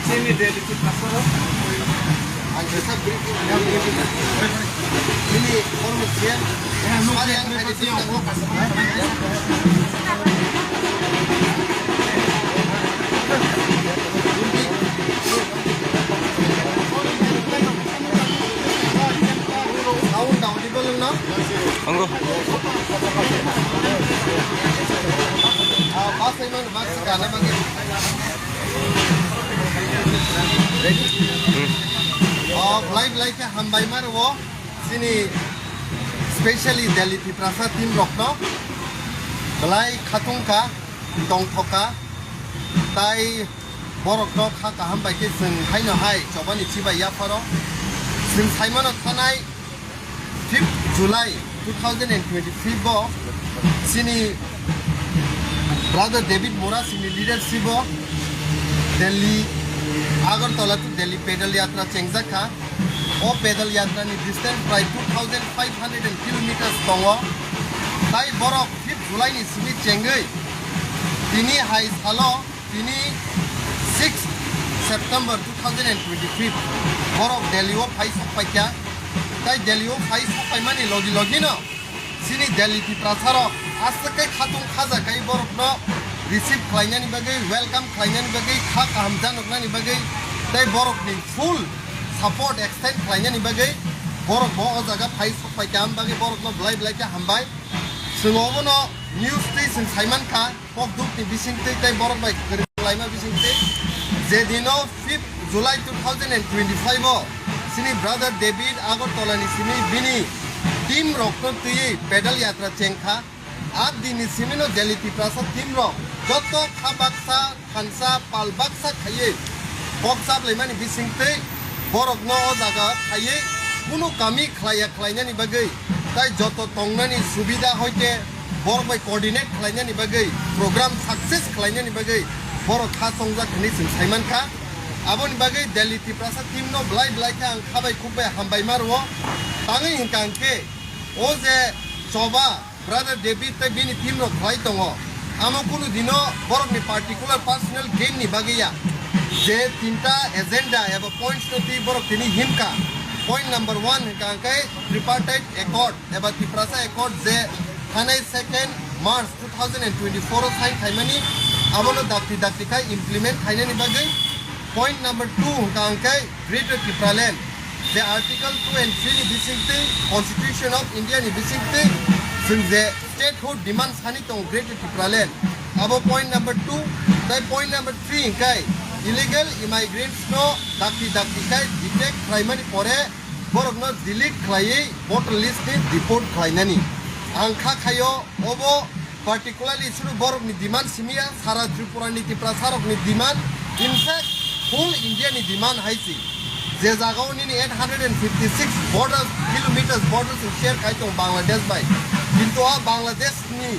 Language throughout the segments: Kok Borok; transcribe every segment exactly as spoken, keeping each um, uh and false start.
Chini Delhi Tiprasa rok. Ang jesa brief ini formal siya. Hari ang hari tiang. Sound down di belum na? Anggo. Ah, pas ini mana? Pas sekarang mana? Hmm. Oh, belai belai khe hambai ma rwo. Chini specially Delhi Tiprasa team rokno belai khatung kha, tongthok kha, tai borokno kha kaham bai khe chwng haino hai chobani chibai yapharo. Chwng saimano thanai fifth July two thousand and twenty-five bo chini brother David Murasingni leadership o Delhi, Agartala to Delhi pedal yatra chengjak kha. O pedal yatra ni distance prai two thousand five hundred kilometers tongo. Tai borok fifth July ni simi chengwi tini hai salo, tini six September two thousand and twenty-five borok Delhi o phai sok paikha. Tai Delhi o phai sok paimani logi logi no chini Delhi Tiprasa rok aswk khe khatung khaja kai borokno receive khlainani bagwi, welcome khlainani bagwi, kha kaham janoknani bagwi, tei borokni full support extend khlainani bagwi borok bo o jaga phai sok paikha, am bagwi borokno belai belai khe hambai. Chwng obono news twi chwng saimankha. Kokdukni bisingtwi tei borok bai kwrwng laima bisingtwi je dino fifth July two thousand and twenty-five o chini brother David Agartala ni simi bini team rokno twiwi pedal yatra chengkha. A dini simino Delhi Tiprasa team rok joto kha baksa, thansa, pal baksa khaiwi kok chaplaimani bisingtwi borokno o jaga phaiwi kunu kami khlaiya khlainani bagwi tai joto tongnani subida hoite borok bai coordinate khlainani bagwi, program success khlainani bagwi borok kha chongjak hinwi chwng saimankha. Aboni bagwi Delhi Tiprasa team no belai belai khe ang kha bai khuk bai hambai ma rwo. Tangwi hwnkha hwnkhe o je choba brother David tei bini team rok khlai tongo, amo kunu dino borokni particular personal gain ni bagwi ya. Je tinta agenda eba points no twi borok tini himkha. Point number one hwnkha hwnkhe tripartite accord eba Tiprasa Accord je thanai second March two thousand and twenty-four o sign khaimani, abono dakti dakti khai implement khainani bagwi. Point number two hwnkha hwnkhe Greater Tipraland je Article two and three ni bisingtwi Constitution of India ni bisingtwi chwng je statehood demand sani tongo Greater Tipraland, abo point number two. Tai point number three hwnkhe illegal immigrants no dakti dakti khai detect khlaimani pore borokno delete khlaiwi voter list ni deport khlainani. Ang kha khaio obo particularly suru borokni demand simiya, sara Tripura ni Tiprasa rokni demand, in fact whole India ni demand hai si. Je jagao nini eight hundred and fifty six borders, kilometers borders share khai tong Bangladesh bai, kintu a Bangladesh ni,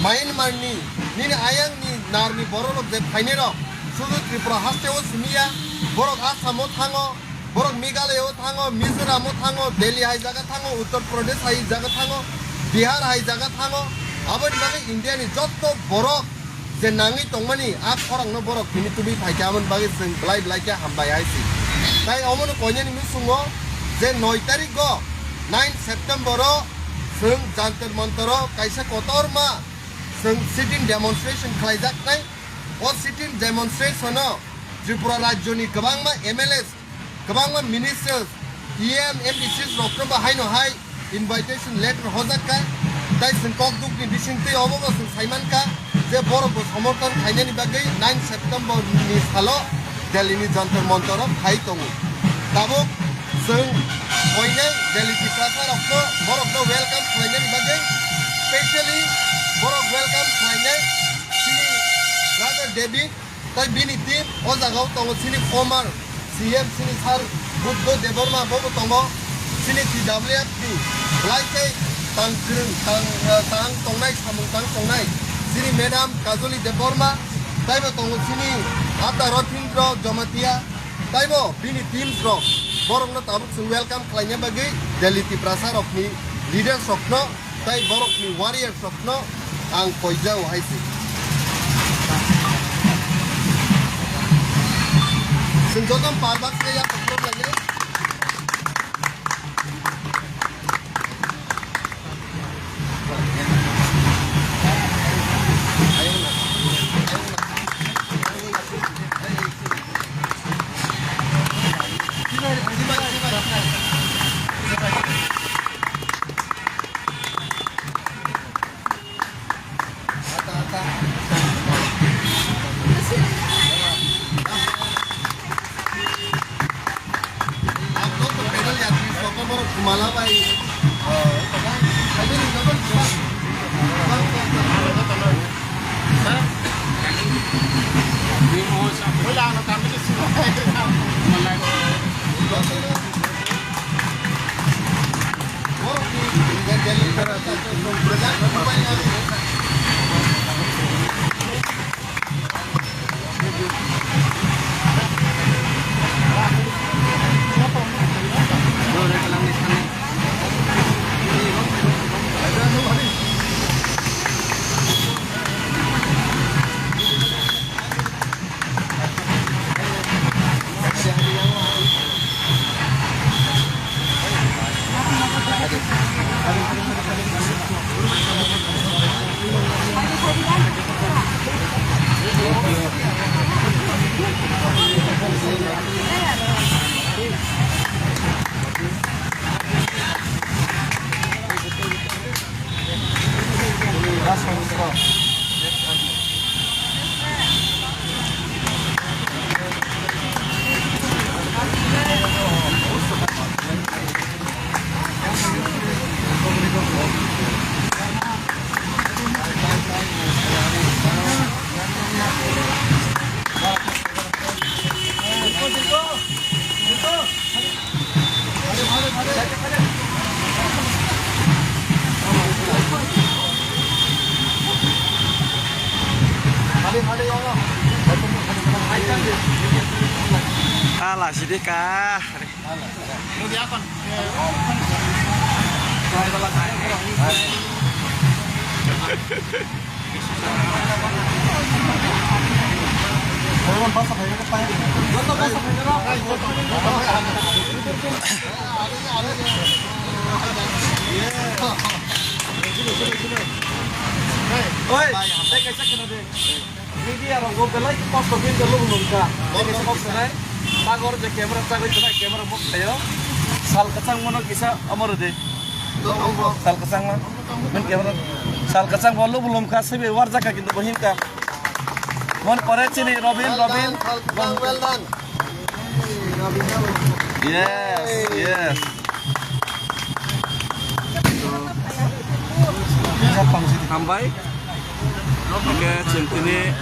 Myanmar ni, nini ayang ni nar ni borok rok je phainai rok sudu Tripura haste o simiya, borok Assam o thango, borok Meghalaya o thango, Mizoram o thango, Delhi hai jaga thango, Uttar Pradesh hai jaga thango, Bihar hai jaga thango. Aboni bagwi India ni jotto borok je nangwi tongmani a khorang no borok tini tubui phaikha, aboni bagwi chwng belai belai khe hambai hai si. Tai omono koinani musungo je noi tarik o, nine September o chwng Jantar Mantar o kaisa kotorma chwng sitting demonstration khlaijaknai. O sitting demonstration o Tripura rajyoni kwbangma M L As, kwbangma ministers, E M, M D Cs rokno bo haino hai invitation letter hojak kha. Tai chwng kokdukni bisingtwi obo bo chwng saimankha je borok bo somorthon khainani bagwi nine September ni salo Delhi ni Jantar Mantar o phai tongo. Tabuk chwng koinai Delhi Tiprasa rokno, borokno welcome khlainani bagwi, specially borok welcome khlainai chini brother David. Tai bini team o jagao tongo chini former C M chini sir Buddha Debbarma, bobo tongo chini T W F ni belai khe tang kwrwng, tang, eh, tang tongnai, samung tang tongnai chini madam Kajoli Debbarma, taibo tongo chini Ata Rathindra Jamatia, taibo bini teams rok, borokno tabuk chwng welcome khlaina bagwi Delhi Tiprasa rokni leaders rokno tai borokni warriors rokno ang koijao hai se. Chwng joto pal bak khe yak kok lai. Ala sidi ka. Oi, tei kaisa kheno de. Media rok bo belai kosto khe wngkha, luku nungkha. Tei kaisa kok sanai. Sagor je camera chagwi tongnai, camera muk thaio. Sal kwchangmano kisa omo rwdi. Sal kwchangma. Nini camera. Sal kwchangbo luku lungkha, sibi warjakha kintu bo hinkha. Mon pore chini Robin, Robin. Well done, well done. Yes, yes. Hambai. Oke, chintini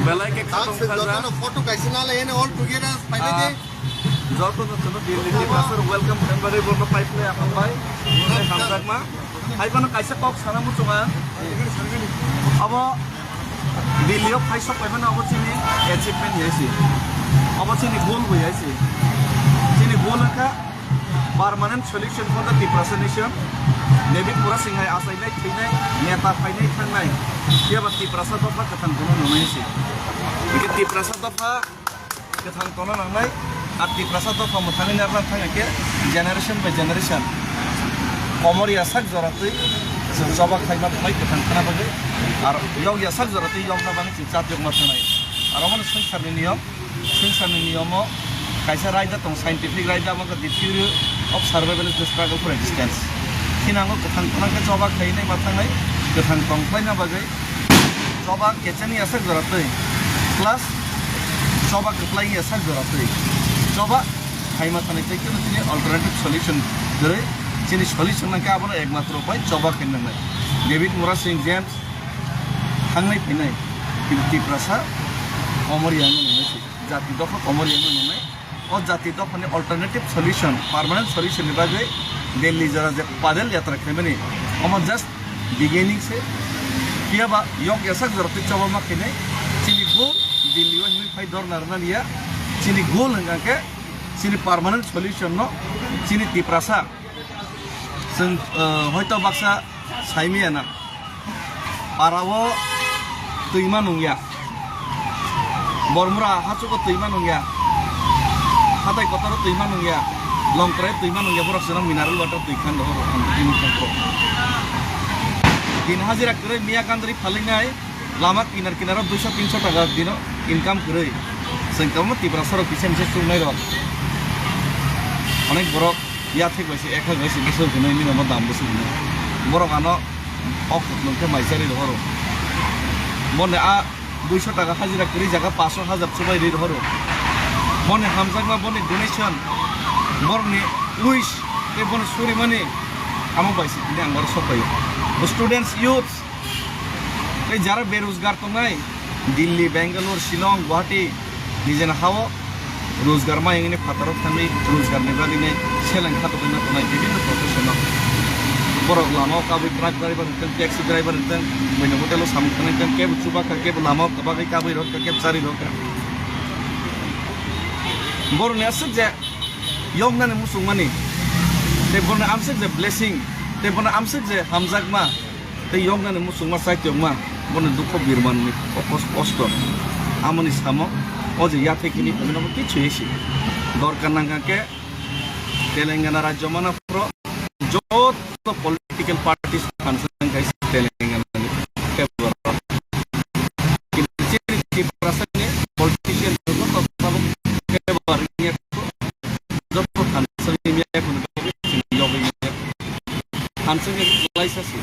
belai ke khatong khaja. Jotono photo kaisa nalai, all together, pai pai de. Ah, jotono chwngno Delhi ni pastor welcome khaimani borno pai pai hambai. Hamjakma. Hai bono kaisa kok sana muchunga. Abo Delhi o phai sok paimano abo chini achievement hai si. Abo chini goal bai hai si. Chini goal wngkha permanent solution for the Tiprasa nation. David Murasing hai achainai, thwinai, neta phainai, thangnai. Phiya ba Tiprasa dopha kwthang bono nungnai si. Hingke Tiprasa dopha kwthang tongna nangnai, ar Tiprasa dopha mwthangwi narwkna thangya khe generation by generation komor yasak joratwi chwng choba khlaima thangnai kwthang khna bagwi, ar yok yasak joratwi yokna bagwi chwng chat yokma thangnai. Ar omono swngcharni niyom, swngcharni niyomo kaisa raida tong, scientific raida, abo khe the theory of survival is the struggle for existence. Thinango kwthang khna khe choba khlainai ma thangnai, kwthang tong khlaina bagwi choba kechani yasak joratwi, plus choba kwplai yasak joratwi, choba khaima thanai tei khe chini alternative solution kwrwi, chini solution nangkhe abono ekmatro upai choba khaina nangnai. David Murasing James thangnai phinai, Tiprasa komor yangno nangnai si, jati dopha komor yangno nangnai. O jati dophani alternative solution, permanent solution ni bagwi Delhi jora je padal yatra khaimani, omo just beginning se. Phiya ba yok yasak joratwi choba ma khainai, chini goal Delhi o himwi phai dorna rwna liya, chini goal hwnkha khe chini permanent solution no chini Tiprasa chwng, uh, hoito baksa saimaya na. Parao twima nungya. Bormura hachugo twima nungya. Hatai kotoro twi ma nungya, longkrai twi ma nungya, borok chwng mineral water twi khan rohoro ang tini thangkho. Din hajira kwrwi miya gandri phalinai, lama kinar kinaro duiso tinso taka dino income kwrwi. Chwng tamo Tiprasa rok kisa misa chungnai rok. Onek borok yathek bai se ek hajar bai se bwswk hwnwi, nini omo dam bwswk hwnwi. Borok ano ok nungkhe mai chari rohoro. Boni a duiso taka hajira kwrwi jaga paanch hajar chubai rwi rohoro. Boni hamjakma, boni donation, borokni wish tei boni surimani amo bai se tini ang oro sok paio. Students, youths tei jara berojgar tongnai, Delhi, Bangalore, Shillong, Guwahati, nijeni hao rojgar mayungni phataro thangwi rojgarni bagwino seleng khatokna tongnai bibinno profession-o. Borok lamao kabwi truck driver wngthang, taxi driver wngthang, buino hotel-o samung tangnai wngthang, kebo chubakha, kebo lamao kwbagwi kabwi rwkha, kebo chari rwkha. Borokni aswk je yoknani muchungmani, tei borokni amswk je blessing, tei borokni amswk je hamjakma, tei yoknani muchungma chaitokma, bono dukho birmanni o kos-, kosto. Amoni samo o je yathai kini phunukno kichu esi. Dorkar nangkha khe Telangana rajyo manaphro joto political parties phansa wngkha Telangana ni favour o. Kintu chini Tiprasa ni politician joto tabuk favour wngya kho, joto phansa wngya kho, joto wngya kho. Phansa wngya kho, laisa si.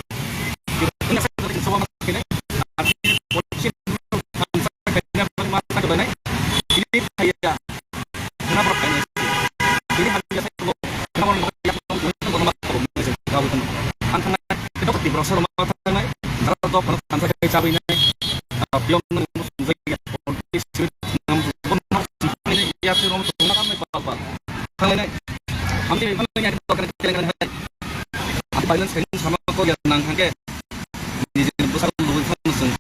Violence khaina sama kok ya nang hangke. Nijini bwsakno lugui phano chwng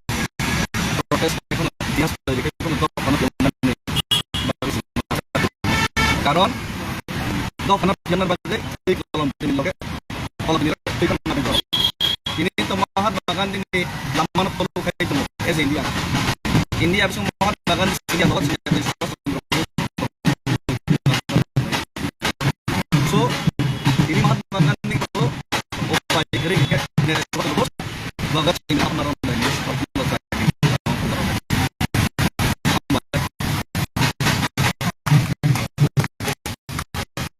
protest khai phano, demonstrate khai phano dophano phiya nani bagwi chwng ma sa. Karon dophano phiya nani bagwi twi kolom tini loge, kolom tini loge twi kolom nani borok. Tini to Mahatma Gandhi ni lamano follow khai tongo as India. India bising Mahatma Gandhi India no